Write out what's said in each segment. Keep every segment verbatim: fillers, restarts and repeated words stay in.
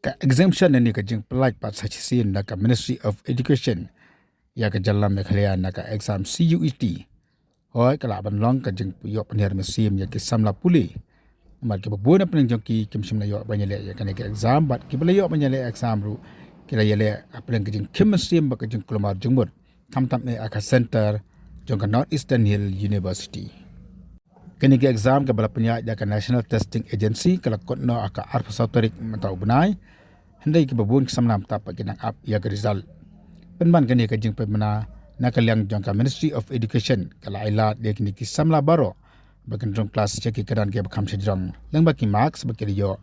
Ka exemption ne ka jingpynlait pat sa shisien na ka Ministry of Education ïa ka jylla Meghalaya na ka exam C U E T. Hooid, ka lah ban long ka jingïoh pynhiar mynsiem ïa ki samla pule. Namar kiba bun hapdeng jong ki kim shym la ïoh ban ïaleh ïa kane ka exam, bad kiba la ïoh ban ïaleh exam ruh ki la ïaleh hapdeng ka jingkhim mynsiem bad ka jingkulmar jingmut, khamtam eh ha ka center jong ka North Eastern Hill University. Kane ka exam kaba la pynïaid da ka National Testing Agency ka la kut noh ha ka arphew saw tarik mynta u bnai. Hynrei kiba bun ki samla mynta pat ki dang ap ïa ka result. Pynban kane ka jingpynbna na ka liang jong ka Ministry of Education ka la ailad ïa kine ki samla baroh ba kin rung klas sha ki kyrdan kiba kham shajrong lyngba ki marks ba ki la ïoh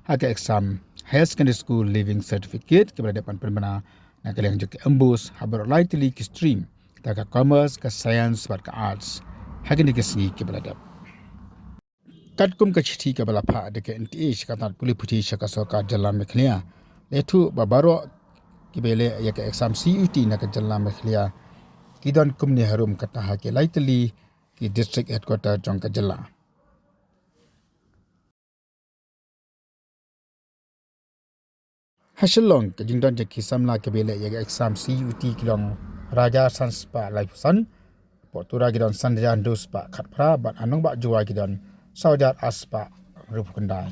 ha ka exam Higher Secondary School Leaving Certificate kaba la dep ban pynbna na ka liang jong ka MBOSE ha baroh lai tylli ki stream, da ka Commerce, ka Science bad ka Arts, ha kine ki sngi kiba la dep. Katkum ka shithi kaba la phah da ka N T A sha ka tnad pule puthi sha ka sorkar jylla Meghalaya, la ïathuh ba baroh kiba ïaleh ïa ka exam C U E T na ka jylla Meghalaya ki don kumne harum, kata ha ki lai tylli ki district headquarter jong ka jylla. Ha Shillong, ka jingdon jong ki samla kiba ïaleh ïa ka exam C U E T ki long ar hajar san spah laiphew san, hapoh Tura ki don san hajar hynriew spah khatphra, bad ha Nongbah Jowai ki don saw hajar ar spah hynriewphew khyndai.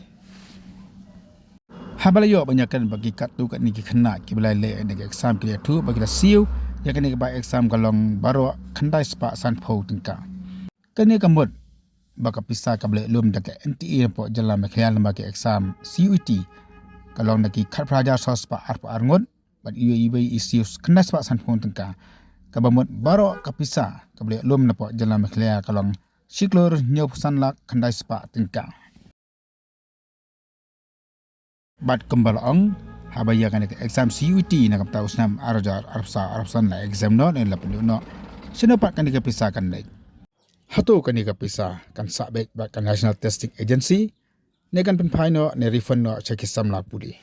Haba la ïoh ban ïakren bad ki katto katne ki khynnah kiba la ïaleh ïa ka exam, ki la ïathuh ba ki la siew ïa kane ka bai exam ka long baroh khyndai spah sanphew tyngka. Kane ka mut ba ka pisa kaba la ïoh lum da ka N T A hapoh jylla Meghalaya lyngba ka exam C U E T ka long da ki khatphra hajar saw spah arphew ar ngut, bad iwei iwei i siew khyndai spah sanphew tyngka. Kaba mut baroh ka pisa kaba la ïoh lum napoh jylla Meghalaya ka long shi klur hynñiewphew san lak khyndai spah tyngka. Bad kumba la ong, haba ïa kane ka exam C U E T na ka bynta u snem ar hajar arphew saw arphew san la exam noh ne la pynduh noh, shano pat kane ka pisa kan leit? Hato kane ka pisa kan sah beit bad ka National Testing Agency, ne kan pynphai noh ne refund noh sha ki samla pule?